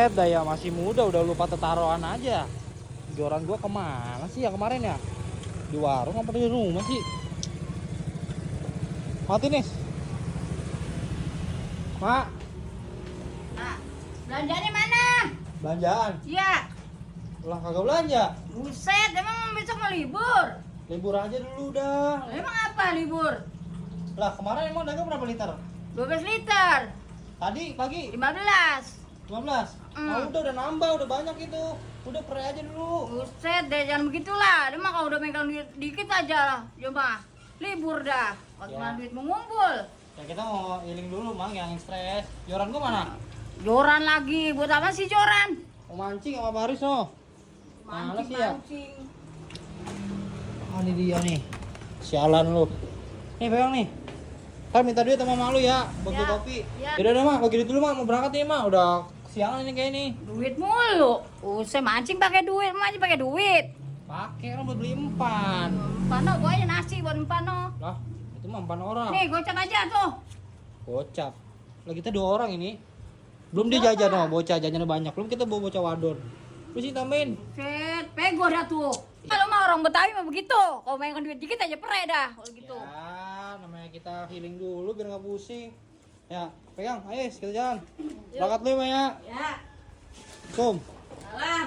Buset dah ya, masih muda udah lupa taruhan aja. Joran gua kemana sih ya kemarin ya? Di warung apa di rumah sih? Mati nih. Mak, Nah, belanjanya mana? belanjaan. Iya. Ulang kagak belanja. Buset, emang besok mau libur? Libur aja dulu dah. Emang apa libur? Lah kemarin emang dagang berapa liter? 12 liter. Tadi pagi 15. 15. Ah, udah nambah, udah banyak itu. Udah pray aja dulu. Buset deh, jangan begitulah. Dia mah kalau udah megang duit dikit aja, coba libur dah. Waktu Ya. duit mengumpul. Ya kita mau healing dulu, Mang, yang stres. Joran gua mana? Joran lagi, buat apa sih joran? Mau mancing sama Baris no. Mana sih ya? Mancing. Ah, ini dia nih. Sialan lu. Nih, pegang nih. Ntar minta duit sama mak lu ya, buat beli Ya, kopi. ya. Yaudah deh, Mak, bagi duit dulu, Mak. Mau berangkat nih, Mak. Udah siangan ini kayak ini. Duit mulu. Usai mancing pakai duit, mancing pakai duit. Pakai kan buat beli empan. Pano, gua aja nasi buat pano. Lah, itu mah empan orang. Nih, gocap aja tuh. Gocap. Lah kita 2 orang ini. Belum dia jajan no, bocah jajannya banyak. Belum kita bawa bocah wadon. Lu sih tambahin. Set, pego dah tuh. Kalau mah orang Betawi mah begitu. Kalau main duit dikit aja pere dah, kalau gitu. Ya, namanya kita healing dulu biar nggak pusing. Ya, pegang. Ayo, kita jalan. Berangkat dulu, ya. Ya. Assalamualaikum. Salam.